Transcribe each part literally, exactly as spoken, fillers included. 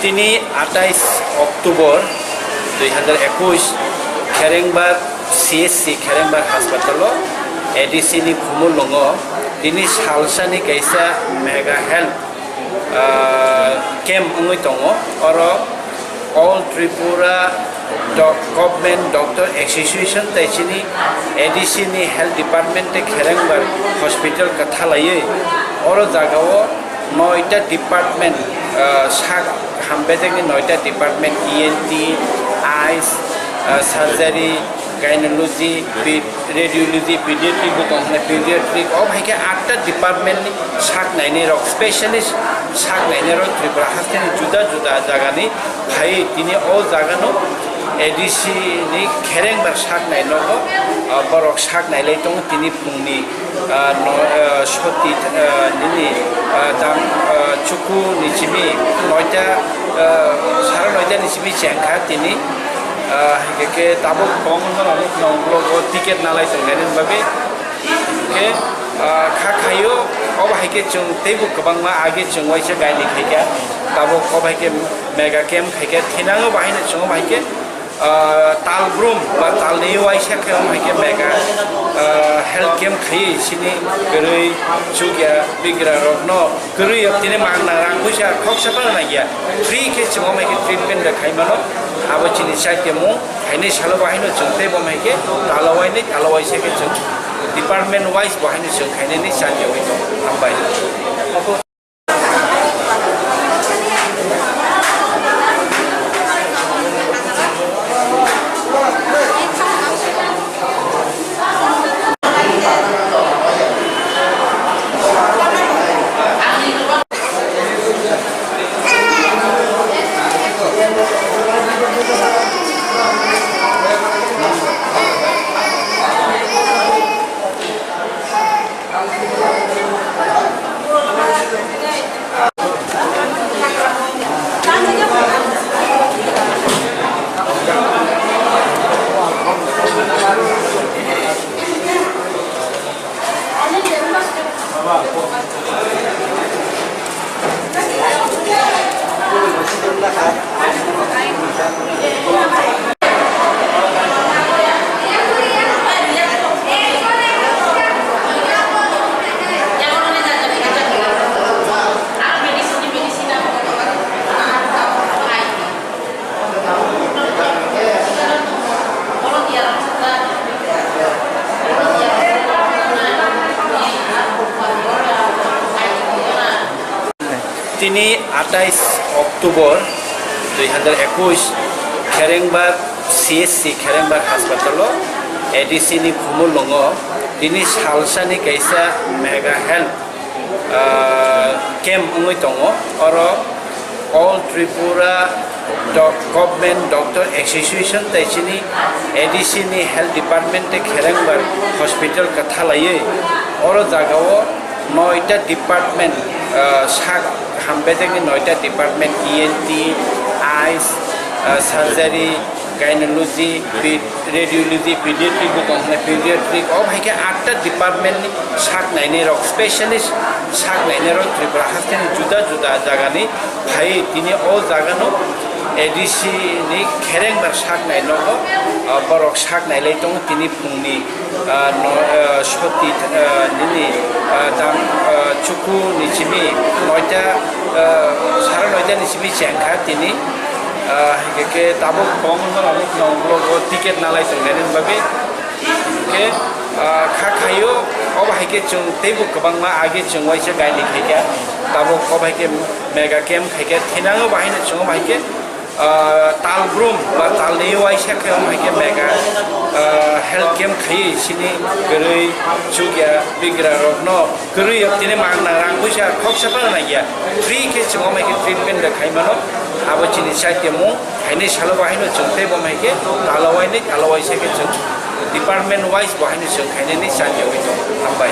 Tini atais October dui hazar ekush, Kherengbar C H C, Kherengbar Hospital-o A D C ni khumulwngo tini salsani kaisa mega health, ah, camp wngwi tongo. Oro All Tripura Doc-, Government Doctor Association tai chini A D C ni Health Department tei Kherengbar Hospital kwthalaiwi oro jagao noita department, ah, sak hambaijak ni noita department, E N T, eyes, ah, surgery, gynecology, ped-, radiology, pediatric bo tong khe, pediatric, o hai khe atta department ni sak nainai rok, specialist sak nainai rok Tripura haste ni juda juda jaga ni phai tini o jaga no A D C ni Kherengbar sak nai nogo, ah, borok sak nailai tongo tini phungni, ah, no, ah, soti, ah, nini, ah, dam, ah, chuku ni simi noita, ah, sara noita ni simi chengkha tini, ah, hai khe tabuk bong no nong blogo ticket nalai tongnaini bagwi. Khe, ah, kha khaio, obo hai khe chwng teibo kwbangma age chwng waisa gaini khaikha. Tabuk obo hai khe mega camp khaikha, thinango bahai no chwng obo hai khe, ah, tal brum ba tal ni waisa khe obo hai khe mega, ah, health camp khaiwi sini kwrwi chukya bigra rokno kwrwi tini mangna rang puisa khoksa phano nangya. Free khe chwng obo hai khe treatment rok khai mano. Abo chini side mung. Haini salo bo haino chwng tei bo hai khe talo wainwi talo waisa khe chwng department wise bo haino chwng khainani chan yawi tongo. Hambai. Tini atais October dui hazar ekush, Kherengbar C H C, Kherengbar Hospital-o A D C ni khumulwngo tini salsani kaisa mega health ah, camp wngwi tongo. Oro All Tripura Doc-, Government Doctor Association tai chini A D C ni Health Department tei Kherengbar Hospital kwthalaiwi oro jagao noita department, ah, sak hambaijak ni noita department, E N T, eyes, ah, surgery, gynecology, ped-, radiology, pediatric bo tong khe, pediatric, o hai khe atta department ni sak nainai rok, specialist sak nainai rok Tripura haste ni juda juda jaga ni phai tini o jaga no A D C ni Kherengbar sak nai nogo, ah, borok sak nailai tongo tini phungni, ah, no, ah, soti, ah, nini, ah, dam, ah, chuku ni simi noita, ah, sara noita ni simi chengkha tini. Ah, hai khe, khe tabuk bong no nong blogo ticket nalai tongnaini bagwi. Khe, ah, kha khaio, obo hai khe chwng teibo kwbangma age chwng waisa gaini khaikha. Tabuk obo hai khe mega camp khaikha, thinango bahai no chwng obo hai khe, ah, tal brum ba tal ni waisa khe obo hai khe mega, ah, health camp khaiwi sini kwrwi chukya bigra rokno kwrwi yok tini mangna rang puisa khoksa phano nangya. Free khe chwng omo hai khe treatment rok khai mano. Abo chini side mung, haini salo bo haino chwng tei bo hai khe talo wainwi talo waisa khe chwng department wise bo haino chwng khainani chan yawi tongo. Hambai.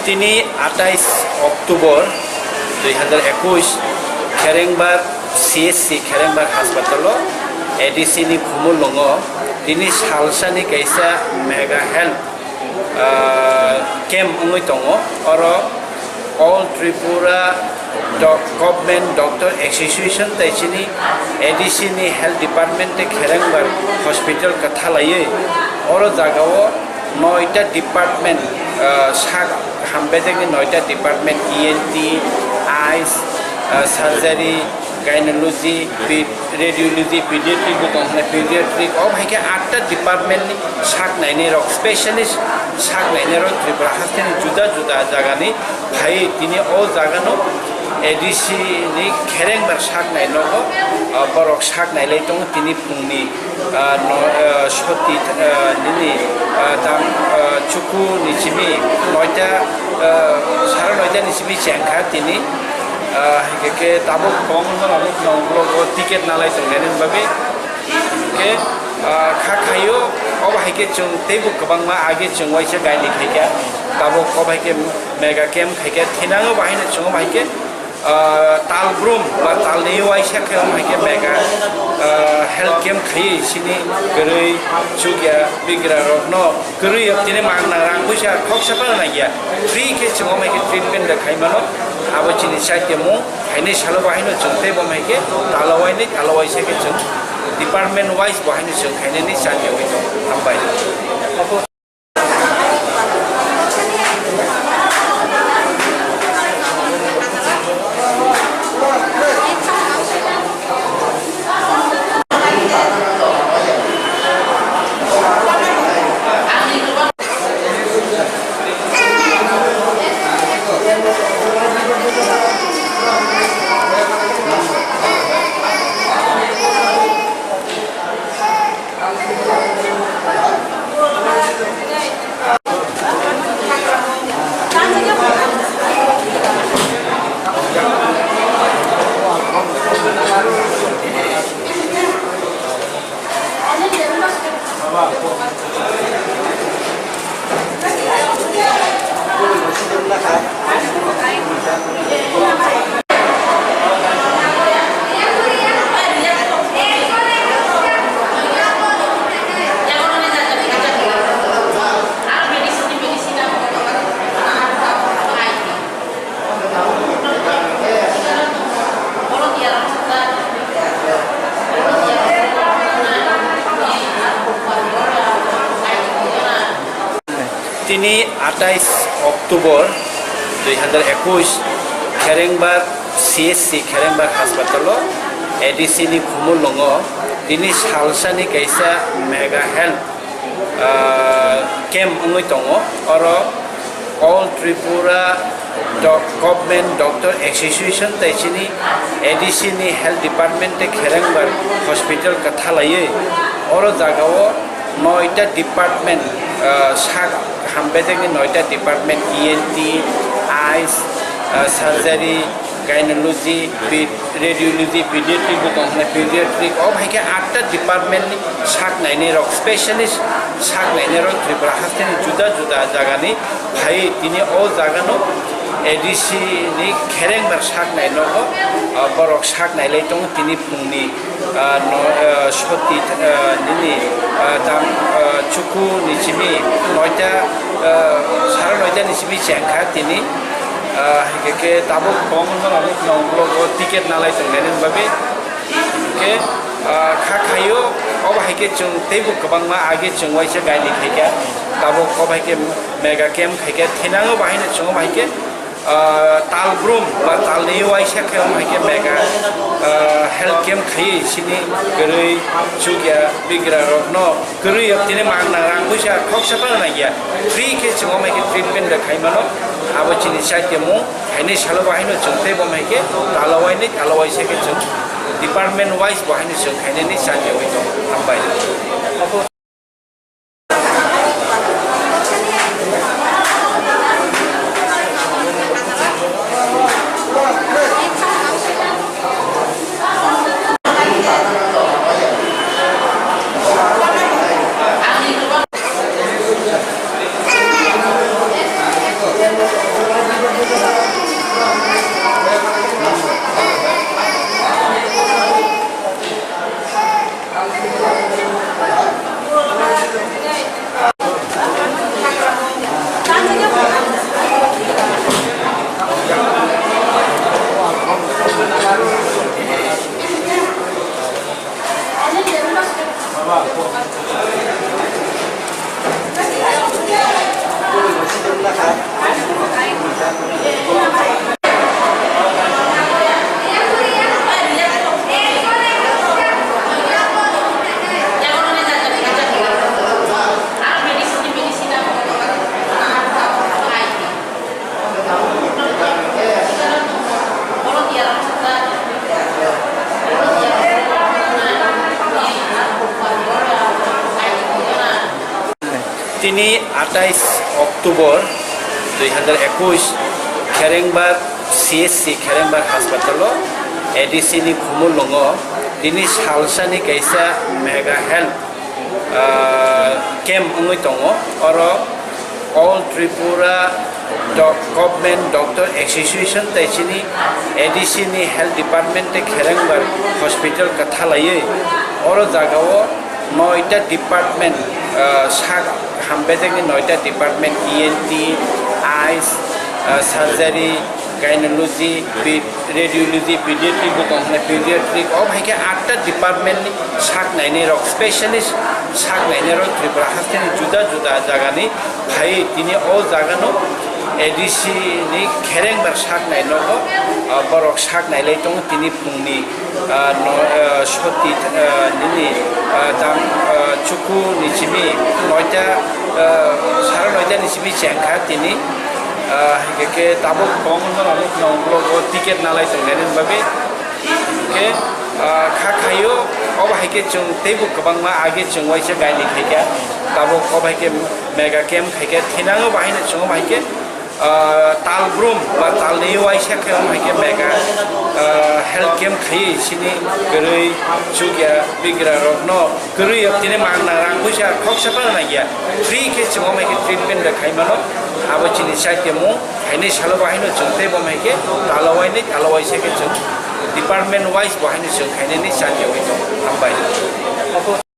Tini atais October dui hazar ekush, Kherengbar C S C, Kherengbar Hospital-o A D C ni khumulwngo tini salsani kaisa mega health, ah, camp wngwi tongo. Oro All Tripura Doc-, Government Doctor Association tai chini A D C ni Health Department tei Kherengbar Hospital kwthalaiwi oro jagao noita department, ah, sak hambaijak ni noita department, E N T, eyes, ah, surgery, gynecology, ped-, radiology, pediatric bo tong khe pediatric, o hai khe atta department ni sak nainai rok, specialist sak nainai rok Tripura haste ni juda juda jaga ni phai tini o jaga no A D C ni Kherengbar sak nai nogo, ah, borok sak nai lai tongo tini phung ni, ah, no, ah, soti, ah, nini, ah, tam, ah, chuku ni simi noita, ah, sara noita ni simi chengkha tini, ah, hai khe, khe tabuk kwbangma jora no ukulok o ticket nalai tong nai nini bagwi. Khe, ah, kha khaio, obo hai khe chwng teibo kwbangma age chwng waisa gaini khaikha. Tabuk obo hai khe mega camp khaikha, thinango bahai no chwng obo hai khe, ah, tal brum ba tal ni waisa khe obo hai khe mega, ah, health camp khaiwi sini kwrwi chukya bigra rok no kwrwi tini mang nang rang puisa khoksa phano nangya. Free khe chwng obo hai khe treatment da khai mano. Abo chini chaitya mung. Haini salo bo haino chwng tei bo hai khe tala wainwi tala waisa khe chwng department wise bo haino chwng khainani chang yawi tongo. Hambai. Tini atais October dui hazar ekush, Kherengbar C S C, Kherengbar Hospital-o A D C ni khumulwngo tini salsani kaisa mega health ah, camp wngwi tongo. Oro All Tripura Doc-, Government Doctor Association tai chini A D C ni Health Department tei Kherengbar Hospital kwthalaiwi oro jagao noita department, ah, sak hambaijak ni noita department, E N T, eyes, ah, surgery, gynecology, ped-, radiology, pediatric bo tong khe pediatric, o hai khe atta department ni sak nainai rok, specialist sak nainai rok Tripura haste ni juda juda jaga ni phai tini o jaga no A D C ni Kherengbar sak nai nogo, ah, borok sak nai lai tongo tini phung ni ah, no, ah, soti, ah, nini, ah, tam, ah, chuku ni simi noita, ah, sara noita ni simi chengkha tini, ah, hai khe khe tabuk kwbangma jora no ukulok o ticket nalai tong nai nini bagwi khe, ah, kha khaio. Obo hai khe chwng teibo kwbangma age chwng waisa gaini khaikha, tabuk obo hai khe mega camp khaikha, thinango bahai no chwng obo hai khe Ah, tal brum ba tal ni waisa khe omo hai khe mega, ah, health camp khai sini kwrwi chukya bigra rokno kwrwi tini mang nang rang puisa khoksa phano nangya, free khe chwng omo hai khe treatment rok khai mano. Abo chini chaitya mung, haini salo bo haino chwng tei bo hai khe talo wainwi talo waisa khe chwng department wise bo haino chwng khainani chaitya wi tong. Hambai. Tini atais October dui hazar ekush, Kherengbar C S C, Kherengbar Hospital-o A D C ni khumulwngo tini salsani kaisa mega health ah, camp wngwi tongo. Oro All Tripura Doc-, Government Doctor Association tei chini A D C ni Health Department tei Kherengbar Hospital kwthalaiwi oro jagao noita department, ah, sak hambajakni noita department, E N T, Eyes, ah, Surgery, Gynecology, Ped-, Radiology, Pediatric bo tong khe, Pediatric, o hai khe atta department ni sak nainai rok, specialist sak nainai rok Tripura hasteni juda juda jaga ni phai tini o jaga no A D C ni Kherengbar sak nai nogo, ah, borok sak nailai tongo tini phung ni, ah, no, ah, soti, ah, nini, ah, dam, ah, chuku ni simi noita, ah, sara noita ni simi chengkha tini. Ah, hingke ke tabuk kong wngmano, nong blogo ticket nalai tongnaini bagwi. Hingke, ah, kha khaio, obo hai khe chwng teibo kwbangma age chwng waisa gaini khaikha. Tabuk obo hai khe mega camp khaikha, thinango bahaino chwng obo hai khe, ah, tal brum ba talni waisa khe omo hai khe mega, ah, health camp khaiwi sini kwrwi chukya bigra rokno kwrwi tini mang nang rang puisa khoksa phano nangya. Free khe chwng omo hai khe treatment rok khai mano. Abo chini chaitya mung, haini salo bo haino chwng tei bo hai khe talo wainwi talo waisa khe chwng department wise bo haino chwng khainani chaitya wi tongo. Hambai.